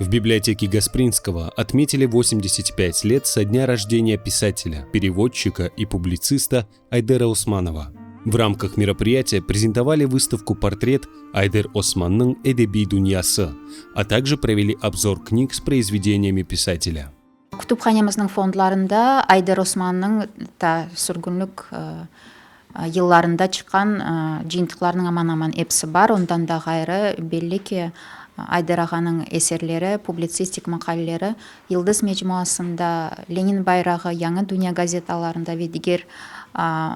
В библиотеке Гаспринского отметили 85 лет со дня рождения писателя, переводчика и публициста Айдера Османова. В рамках мероприятия презентовали выставку «Портрет Айдер Осмannıñ edebiy dünyası», а также провели обзор книг с произведениями писателя. Kütüphanemizniñ fondlarında Ayder Osmannıñ ta sürgünlik yıllarında çıqqan cıyıntıqlarınıñ aman-aman episi bar. Ondan da ğayrı, belli ki, Ayder ağanıñ eserleri, publitsistik maqaleleri Yıldız mecmuasında, Lenin bayrağı, Yañı dünya gazetalarında ve diger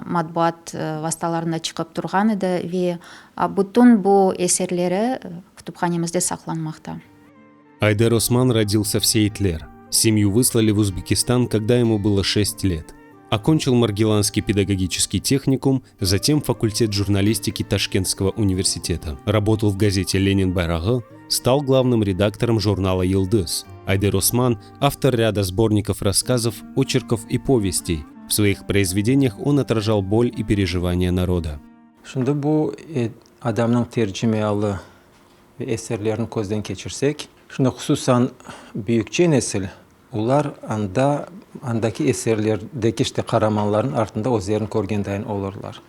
matbuat vastalarında çıqıp turğan edi ve bütün bu eserleri kütüphanemizde saqlanmaqta. Айдер Осман родился в Сейтлер. Семью выслали в Узбекистан, когда ему было 6 лет. Окончил Маргиланский педагогический техникум, затем факультет журналистики Ташкентского университета. Работал в газете «Lenin bayrağı», стал главным редактором журнала «Yıldız». Айдер Осман – автор ряда сборников рассказов, очерков и повестей. В своих произведениях он отражал боль и переживания народа. Şimdi bu adamnıñ tercimeialı ve eserlerini közden keçirsek, şimdi hususan büyükçe nesil, olar anda, andaki eserlerdeki işte qaramanlarnıñ artında özlerini körgendayın olurlar.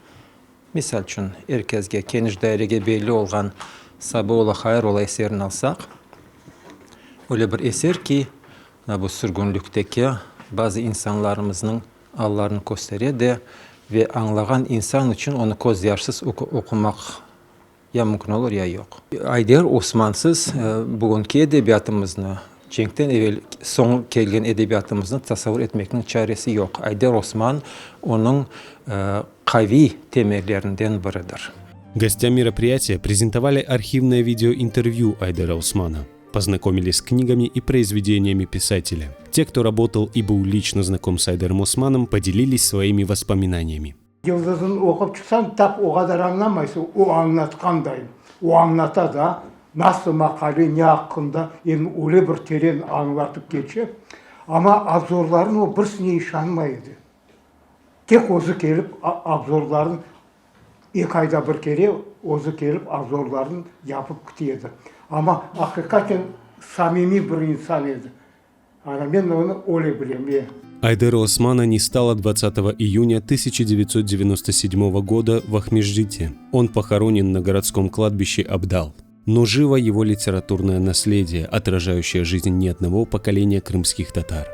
Misal içün, er kesge, keniş dairege belli olğan Saba ola, hayır ola eserini alsaq, öyle bir eser ki, mına bu sürgünlikteki bazı insanlarımıznıñ allarını köstere de ve añlağan insan içün onı közyaşsız oqumaq ya mümkün olur, ya yoq. Ayder Osmansız bugünki edebiyatımıznı, cenkten evel, soñ kelgen edebiyatımıznı tasavvur etmekniñ çaresi yoq. Ayder Osman onıñ qaviy temellerinden biridir. Гостям мероприятия презентовали архивное видеоинтервью Айдера Османа, познакомились с книгами и произведениями писателя. Те, кто работал и был лично знаком с Айдером Османом, поделились своими воспоминаниями. Yıldıznı oqup çıqsañ, tap o qadar añlamaysıñ, o añlatqanday. O añlata da, nasıl maqale, ne aqqında, em öyle bir teren añlatıp keçe. Amma obzorlarnı o birisine işanmay edi. Tek özü kelip obzorlarnı eki ayda bir kere özü kelip obzorlarnı yapıp kite edi. Amma aqiqaten samimiy bir insan edi. Ana men onı öyle bilem, e. Айдера Османа не стало 20 июня 1997 года в Акмесджите. Он похоронен на городском кладбище Абдал. Но живо его литературное наследие, отражающее жизнь не одного поколения крымских татар.